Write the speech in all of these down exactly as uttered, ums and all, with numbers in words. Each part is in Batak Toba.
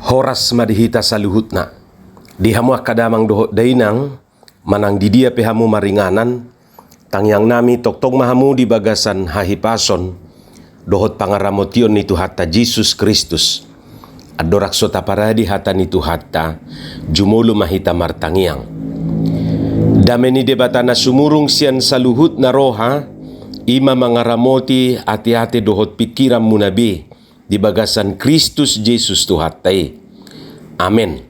Horas ma di hita saluhutna. Di hamu angka damang dohot dainang, manang di dia pe hamu maringanan, tangiangnami tongtong ma hamu di bagasan hahipason dohot pangaramotion ni Tuhanta Jesus Kristus. Andorang so taparade hata ni Tuhanta, jumolo ma hita martangiang. Dame ni Debata na sumurung sian saluhutna roha, i ma mangaramoti ateate dohot pingkiranmuna be di bagasan Kristus Jesus Tuhanta i. Amen.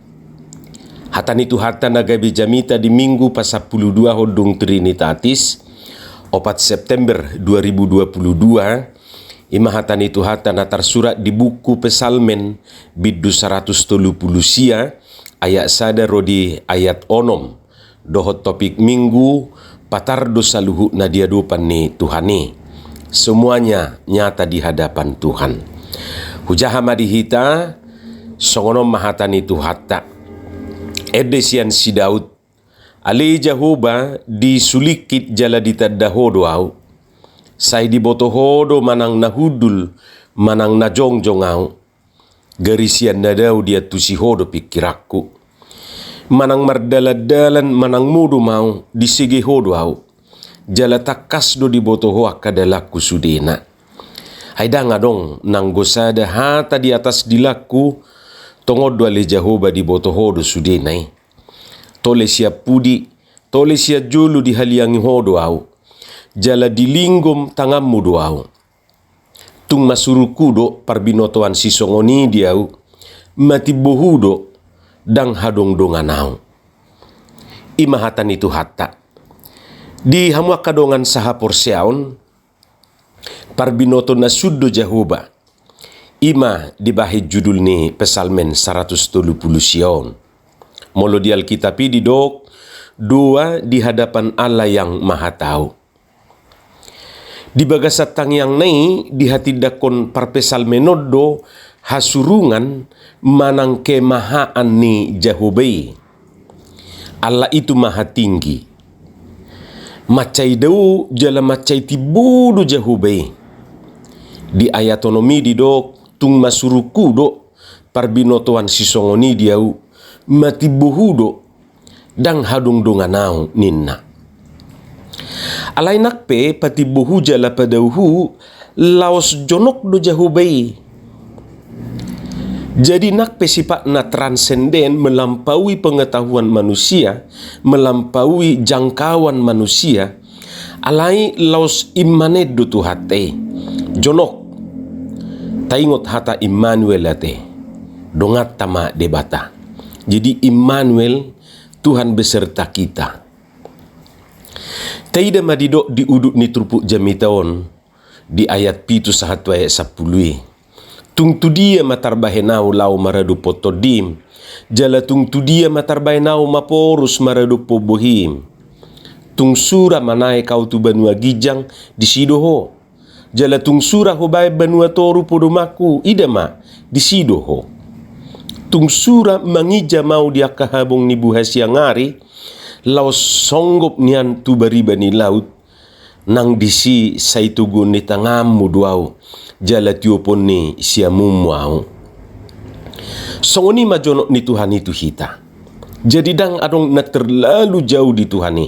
Hata ni Tuhanta na gabe jamita di Minggu pasampulu dua hondung Trinitatis, opat September dua ribu dua puluh dua, i ma hata ni Tuhanta na tarsurat di buku Psalmen, bindu saratus tolu puluh sia, ayat sada ro di ayat onom. Dohot topik Minggu, patar do saluhutna di adopan ni Tuhan i. Semuanya nyata di hadapan Tuhan. Hujaha ma di hita, songon on ma hata ni Tuhanta. Ende sian si Daud: Ale Jahowa, disulingkit jala ditanda Ho do ahu. Sai diboto Ho do manang na hundul, manang na jongjong ahu. Gari sian na dao diantusi Ho do pingkiranku. Manang mardalandalan manang modom ahu, disege Ho do ahu. Jala tangkas do diboto Ho angka dalanku sudena. Ai ndang adong nanggo sada hata di atas dilangku, tongon do ale Jahowa diboto Ho do sudena i. Tole sian pudi, tole sian jolo dihaliangi Ho do ahu. Jala dilinggom tanganmu do ahu. Tung masurungku do parbinotoan sisongon i di ahu, matimbo Hu do, ndang hadongdongan ahu. I ma hata ni Tuhanta. Di hamu angka dongan sahaporseaon, parbinoto na sun do Jahowa. I ma dibahen judul ni Psalmen saratus tolu puluh sia on. Molo di Alkitab i didok, doa di hadapan Allah yang Maha Tahu. Di bagasan tangiangna i dihatindangkon parpsalmen on do hasurungan manang kemahaan ni Jahowa i. Allah itu Maha Tinggi. Mansai dao jala mansai timbo do Jahowa i. Di ayat onom i didok, tung masurungku do parbinotoan sisongon i di ahu, matimbo Hu do, ndang hadongdongan ahu, ninna. Alai nang pe patimbo Hu jala padao Hu, laos jonok do Jahowa i. Jadi nang pe sifatna transenden, melampaui pengetahuan manusia, melampaui jangkauan manusia, alai laos immanen do Tuhanta i. Jonok. Taingot hata Immanuel ate. Donganta ma Debata. Jadi Immanuel, Tuhan beserta kita. Taida ma didok di udut ni turpuk jamita on, di ayat pitu sahat tu ayat sampulu i. Tung tu dia ma tarbahen ahu laho maradophon tondim, jala tung tu dia ma tarbahen ahu maporus maradophon bohim? Tung sura manaek ahu tu banua ginjang, disi do Ho. Jala tung sura hubahen banua toru podomanku, ida ma, disi do Ho. Tung sura manginjam ahu di angka habong ni buha siang ari, laos songgop nian tu bariba ni laut, nang disi sai toguon ni tanganmu do ahu, jala tiopon ni siamunmu ahu. Songon i ma jonok ni Tuhan i tu hita. Jadi ndang adong na terlalu jauh di Tuhan i.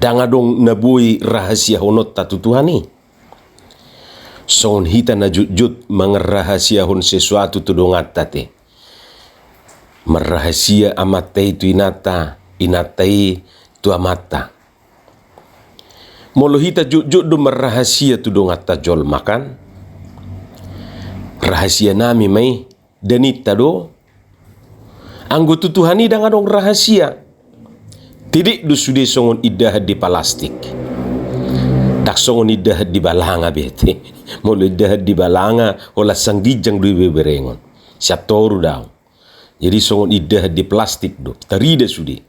Ndang adong na boi rahasiahononta tu Tuhan i. Songon hita na jotjot mangarahasiahon sesuatu tu donganta te. Marrahasia amanta i tu inanta, inanta i tu amanta. Molo hita jotjot do marrahasia tu donganta jolma kan, rahasia nami ma i, daninta do. Anggo tu Tuhan i ndang adong rahasia. Tidip do sude songon indahan di palastik. Ndang songon indahan di balanga be ate. Molo indahan di balanga, holan sian ginjang do ibeberengon. Sian toru do ahu. Jadi songon indahan di plastik do. Tarida sude.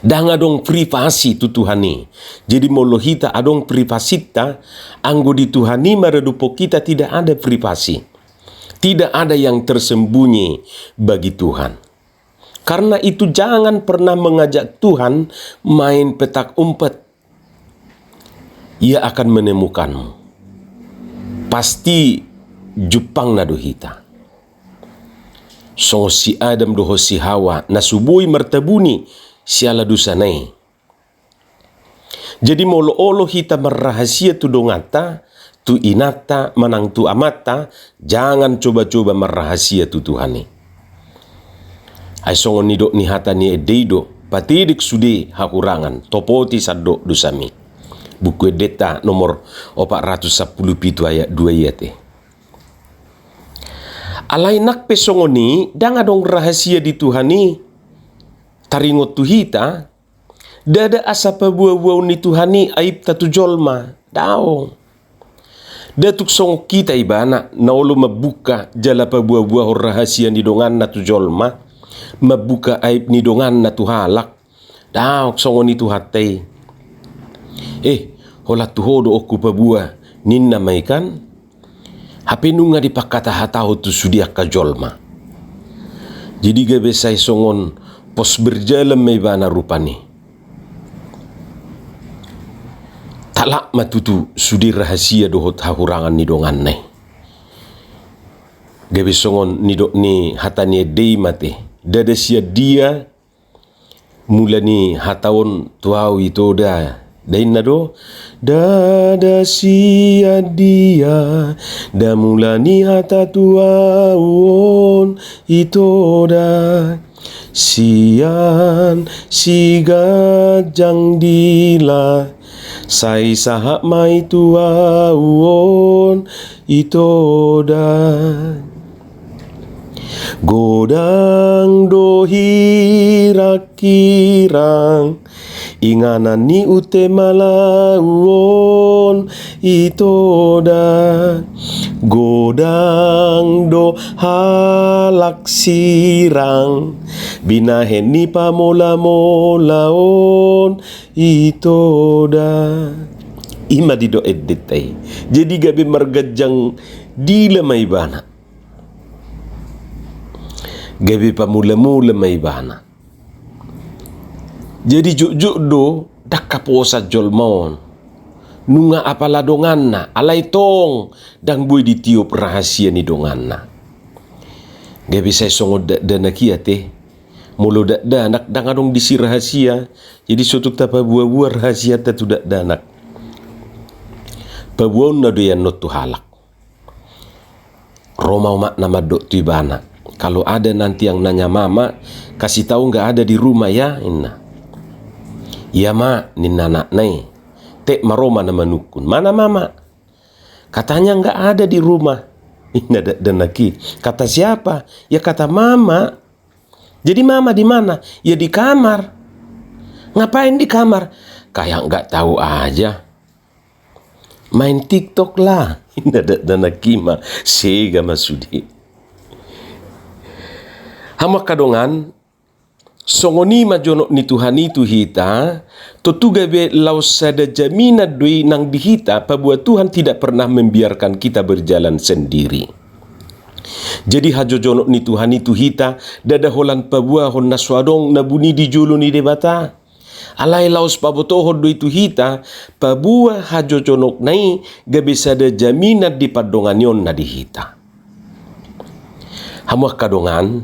Ndang adong privasi tu Tuhan i. Jadi molo hita adong privasinta, anggo di Tuhan i maradophon hita tidak ada privasi. Tidak ada yang tersembunyi bagi Tuhan. Karena itu jangan pernah mengajak Tuhan main petak umpet. Ia akan menemukanmu. Pasti jumpangna do hita. songon si Adam dohot si Hawa na so boi martabuni siala dosana i. Jadi molo olo hita marrahasia tu donganta, tu inanta manang tu amanta, jangan coba-coba marrahasia tu Tuhan i. Ai songon nidok ni hata ni ende i do, patedek sude hahurangan, topoti sandok dosami. Buku Endenta nomor opat ratus sampulu pitu ayat dua i ate. Alai nang pe songon i, ndang adong rahasia di Tuhan i taringot tu hita. Ndada asa paboa-boaon ni Tuhan i aibta tu jolma, daong. Nda tung songon hita ibana na olo mambuka jala paboa-boahon rahasia ni donganna tu jolma, mambuka aib ni donganna tu halak. Daong songon i Tuhanta i. Eh, holan tu ho do on hupaboa, ninna ma i kan. Hape nunga dipangkata-hatahon tu sude angka jolma. Jadi gabe sai songon pos berjalan ma ibana rupani. Talap ma tutu sude rahasia dohot hahurangan ni donganna i. Gabe songon nidok ni hata ni ende i ma ate. Ndada sian dia mula ni hata on tu ahu ito da. Nda inna do? Ndada sian dia, nda mula ni hata tu ahu on ito da. Sian si ganjang dila, sai sahat ma i tu ahu on ito da. Godang do hirang-hirang, inganan ni ute malauon ito da. Godang do halak sirang, binahen ni pamola-molaon ito da. I ma didok endenta i. Jadi gabe marganjang dila ma ibana. Gabe pamola-mola ma ibana. Jadi jotjot do ndang haposan jolma on. Nunga apala donganna, alai tong ndang boi ditiop rahasia ni donganna. Gabe sai songon dakdanak i ate. Molo dakdanak ndang adong disi rahasia, jadi so tung tapaboa-boa rahasianta tu dakdanak. Paboaonna do i annon tu halak. Ro ma omakna mandok tu ibana, "Kalau ada nanti yang nanya mama, kasih tahu nggak ada di rumah ya," ninna. "Iya ma," ninna anakna i. Tek ma ro ma na manungkun, "Mana mama?" "Katanya nggak ada di rumah," ninna dakdanak i. "Kata siapa?" "Ya kata mama." "Jadi mama di mana?" "Ya di kamar." "Ngapain di kamar?" "Kayak nggak tahu aja." "Main TikTok lah," ninna dakdanak i ma. Sega ma sude. Hamu angka dongan, songon i ma jonok ni Tuhan i tu hita, tontu gabe laos sada jaminan do i nang di hita, paboa Tuhan tidak pernah membiarkan kita berjalan sendiri. Jadi hajojonok ni Tuhan i tu hita, ndada holan paboahon na so adong na buni di jolo ni Debata. Alai laos pabotohon do i tu hita, paboa hajojonokna i gabe sada jaminan di pandonganionna di hita. Hamu angka dongan,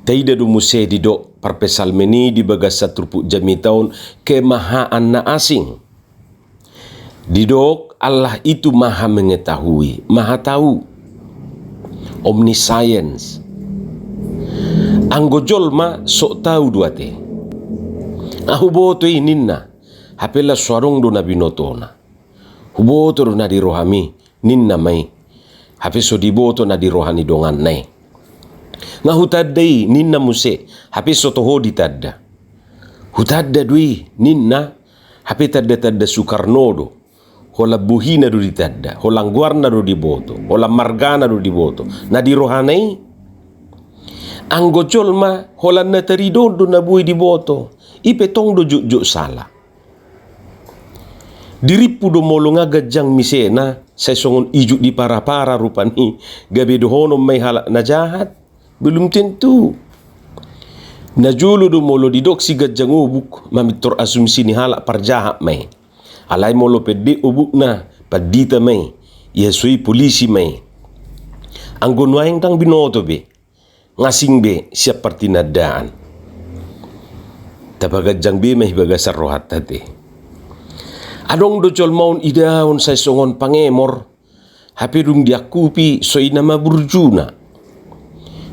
taida do muse didok parpsalmen i di bagasan turpuk jamita on, kemahaan na asing. Didok, Allah itu maha mengetahui, maha tahu, omniscience. Anggo jolma sok tahu do ate. "Ah, huboto i," ninna, hape laos so adong do na binotona. "Huboto do na di rohami," ninna ma i. Hape so diboto na di roha ni donganna i. "Nga hutanda i," ninna muse, hape so toho ditanda. "Hutanda do i," ninna, hape tanda-tanda Sukarno do. Holan bohina do ditanda, holan goarna do diboto, holan margana do diboto. Na di rohana i, anggo jolma holan na taridoon do na boi diboto, i pe tong do jotjot sala. Dirimpu do molo nga ganjang misena, sai songon ijuk di para-para rupani, gabe dohonon ma i halak na jahat. Belum tentu. Na jolo do molo didok si ganjang obuk, mamintor asumsi ni halak parjahat ma i. Alai molo pendek obukna, pandita ma i, ia so i polisi ma i. Anggo nuaeng ndang binoto be. ngasing be sian partinandaan. Tapaganjang be ma i bagasan rohanta te. Adong do jolma on idaon sai songon pangemor, hape dung diangkupi so i nama burjuna.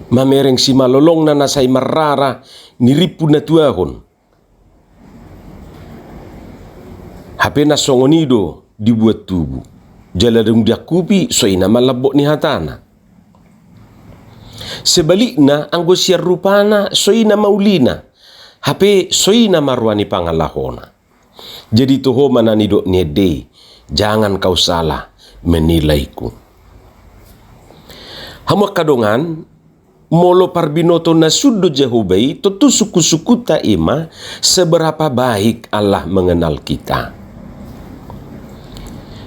Mamereng simalolongna na sai marrara ni rimpu na tuahon. Hape na songon i do dibuat tubu. Jala dung diangkupi so i nama lambok ni hatana. Sebalikna, anggo sian rupana so i nama ulina, hape so i nama roa ni pangalahona. Jadi toho ma na nidok ni ende i, jangan kau salah menilaiku. Hamu angka dongan, molo parbinoto na sun do Jahowa i, tontu sungkunsungkunta i ma seberapa baik Allah mengenal kita.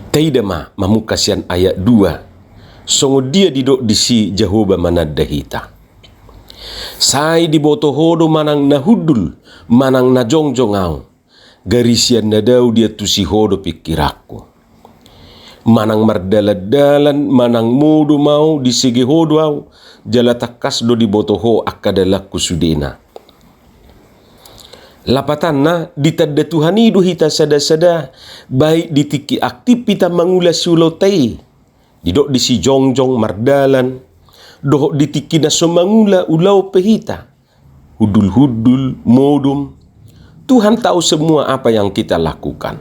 Taida ma mamungka sian ayat dua, songon dia didok disi Jahowa mananda hita. Sai diboto ho do manang na hundul, manang na jongjong ahu, gari sian na dao diantusi ho do pingkiranku. Manang mardalandalan, manang modom ahu, disege ho do ahu, jala tangkas do diboto ho angka dalanku sudena. Lapatanna, ditanda Tuhan i do hita sadasada, baik di tingki aktif hita mangula siulaonta i. Didok disi jongjong mardalan, dohot di tingki na so mangula ulaon pe hita. Hundulhundul, modom. Tuhan tahu semua apa yang kita lakukan.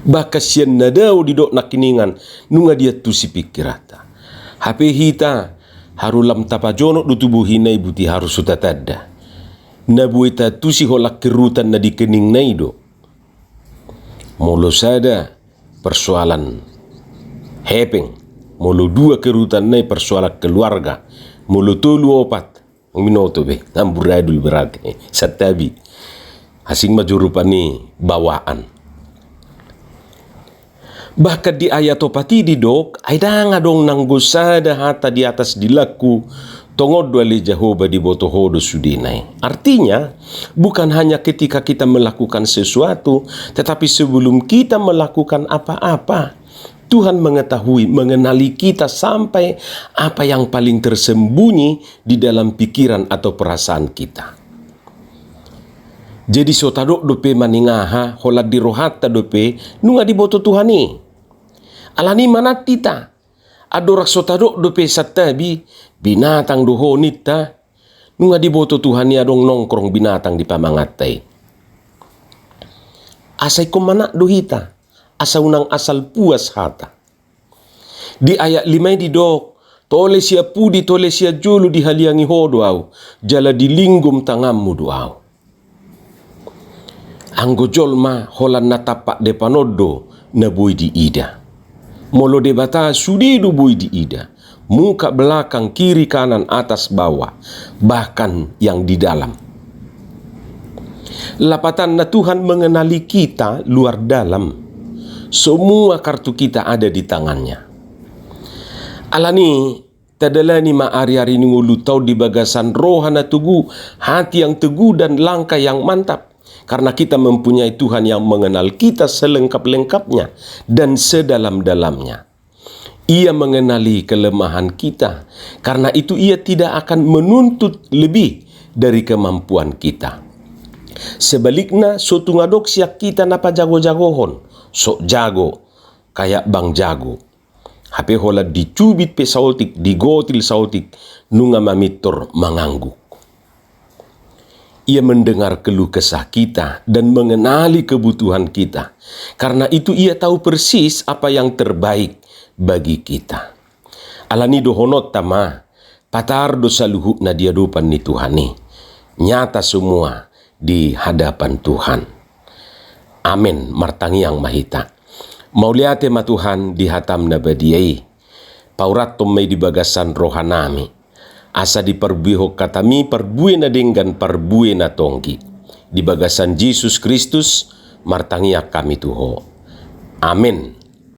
Bahkan sian na dao didok nangkiningan nunga diantusi pingkiranta. Hape hita haru lam tapajonok do tubuhina i, buti haru so tatanda. Na boi taantusi holan kerutan na di keningna i do. Molo sada, persoalan hepeng. Molo dua kerutanna i, persoalan keluarga. Molo tolu, opat, binoto be, amburadul berarti. Santabi. Asing ma jurupan ni bawaan. Bahkan di ayat opat i didok, ai ndang adong nanggo sada hata di atas dilangku, tongon do ale Jahowa diboto ho do sudena i. Artinya, bukan hanya ketika kita melakukan sesuatu, tetapi sebelum kita melakukan apa-apa, Tuhan mengetahui, mengenali kita sampai apa yang paling tersembunyi di dalam pikiran atau perasaan kita. Jadi so tadok dope maningaha, holan di rohanta dope nunga diboto Tuhan i. Alani manat hita. Andorang so tadok dope santabi, binatang do ho ninta, nunga diboto Tuhan i adong nongkrong binatang di pamanganta i. Asa ingkon manat do hita, asa unang asal puas hata. Di ayat lima i didok, tole sian pudi, tole sian jolo dihaliangi ho do ahu, jala dilinggom tanganmu do ahu. Anggo jolma holan na tampak depan on do na boi diida. Molo Debata sude do boi diida. Muka belakang, kiri kanan, atas bawah, bahkan yang di dalam. Lapatanna, Tuhan mengenali kita luar dalam. Semua kartu kita ada di tangannya. Alani tadalani ma ari-ari ni ngolunta on di bagasan roha na togu, hati yang teguh dan langkah yang mantap. Karena kita mempunyai Tuhan yang mengenal kita selengkap-lengkapnya dan sedalam-dalamnya. Ia mengenali kelemahan kita, karena itu Ia tidak akan menuntut lebih dari kemampuan kita. Sebaliknya, so tung adong sian hita na pajago-jagohon, sok jago, kayak bang jago. Hape holan dicubit pe saotik, digotil saotik, nunga mamintor mangangguk. Ia mendengar keluh kesah kita dan mengenali kebutuhan kita. Karena itu Ia tahu persis apa yang terbaik bagi kita. Alani dohononta ma, patar do saluhutna di adopan ni Tuhan i. Nyata semua di hadapan Tuhan. Amen. Martangiang ma hita. Mauliate ma Tuhan di hataM na badia i. Paurathon ma i di bagasan rohanami. Asa diparbuehon hataMi parbue na denggan, parbue na tonggi. Di bagasan Jesus Kristus, martangiang hami tu Ho. Amen.